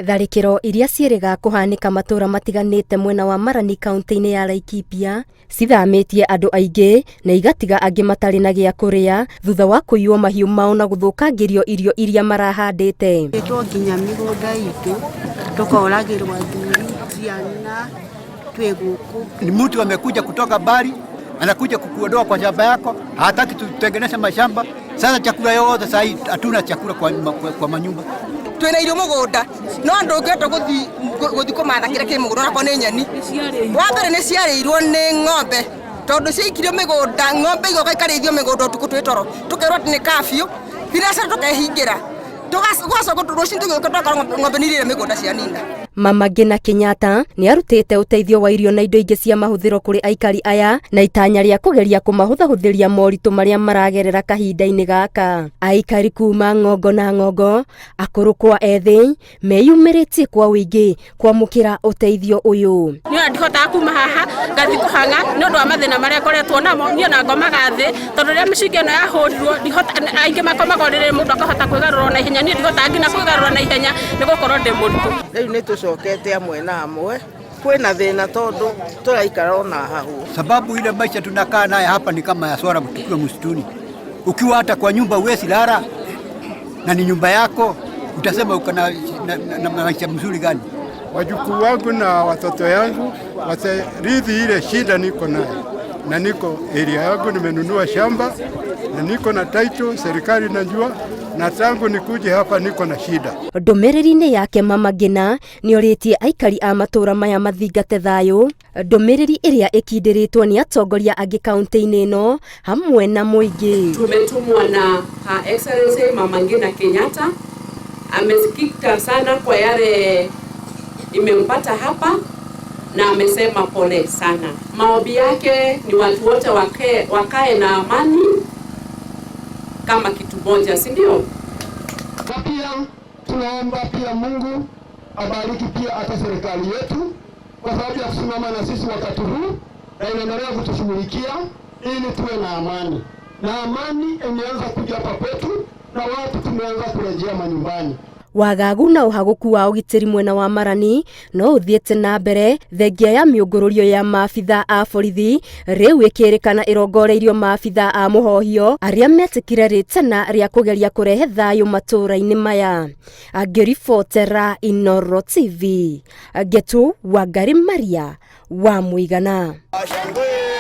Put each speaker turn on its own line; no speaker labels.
Tharĩkĩro iria ciĩrĩga kũhanĩka matũra matiganĩte mwena wa Marani kaunti-inĩ ya Laikipia cithamĩtie andũ aingĩ na igatiga angĩ matarĩ na gĩa kũrĩa thutha wa kũiywo mahiũ mao na gũthũkangĩrio irio iria marahandĩte.
Twĩtwo nginya mĩgũnda itũ tũkoragĩrwo athuri ciana twĩ gũkũ.
Ni mtu amekuja kutoka mbali, anakuja kukuondoa kwa shamba yako, hataki tutengeneze mashamba. Sasa chakula yote sasa hii hatuna chakula kwa manyumba.
Twina irio mugunda no ndungihota guthi kumatha kiria ki mugunda onakorwo ni nyeni. Wa mbere ni ciarĩirwo nĩ ng'ombe tondu ciaikirio migunda, ng'ombe igoka ikarĩithio migunda utuku twĩ toro, tukerwo atĩ nĩ curfew, thinacara tukehingira, tũgacoka rũcinĩ tũgĩũka twakora ng'ombe nĩ irĩire mĩgũnda cianina.
Mama Ngina Kenyatta nĩ arutĩte ũteithio wa irio na indo ingĩ cia mahũthĩro kũrĩ aikari aya na itanya rĩa kũgeria kũmahũthahũthĩria moritũ marĩa maragerera kahinda-inĩ gaka. Aikari kuma ng'ongo na ng'ongo, akũrũ kwa ethĩ, meyumĩrĩtie kwa ũingĩ kwamũkĩra ũteithio ũyũ.
Niĩ ona ndihotaga kuma haha ngathi kũhang'a nĩ ũndũ wa mathĩna marĩa ngoretwo namo. Niĩ ona ngomaga thĩ tondũ rĩrĩa mĩcinga ĩno yahũrirwo aingĩ makomaga ũrĩrĩ mũndũ akahota kwĩgarũra na ihenya. Niĩ ndihotaga nginya kwĩgarũra na ihenya nĩ gũkorwo ndĩ mũritũ.
Rĩu nĩ tũcokete amwe na amwe kwĩna thĩna tondũ tũraikara ona hahũ.
Sababu ile maisha tunakaa naye hapa ni kama ya swara tukiwa msituni. Ukiwa hata kwa nyumba huwezi lala na ni nyumba yako, utasema uko na maisha mzuri gani?
Wajukuu wangu na watoto yangu watarithi ile shida niko nayo, na niko area yangu nimenunua shamba na niko na title, serikali najua, na tangu nikuje hapa niko na shida.
Ndũmĩrĩri-inĩ yake Mama Ngina nĩ orĩtie aikari a matũra maya mathingate thayũ, ndũmĩrĩri ĩrĩa ĩkindĩrĩtwo nĩ atongoria angĩ kaunti-inĩ ĩno hamwe na mũingĩ.
Tumetumwa na Her Excellency Mama Ngina Kenyatta, amesikika sana kwa yale imempata hapa na amesema pole sana. Maombi yake ni watu wote wakae na amani kama kitu moja, si ndio?
Na pia tunaomba pia Mungu abariki pia hata serikali yetu kwa sababu ya kusimama na sisi wakati huu na inaendelea kutushughulikia ili tuwe na amani. Na amani imeanza kuja hapa kwetu na watu tumeanza kurejea manyumbani.
Wagagu na ũhagũku wa ũgitĩri mwena wa Marani no ũthiĩte na mbere thengia ya mĩũngũrũrio ya maabitha a borithi rĩu ĩkĩrĩkana ĩrongoreirio maabitha a mũhohio arĩa metĩkire rĩtana rĩa kũgeria kũrehe thayũ matũũra-inĩ maya. Angĩribotera Inooro TV, Ngetu Wangari Maria wa Mũigana.
Shangwe.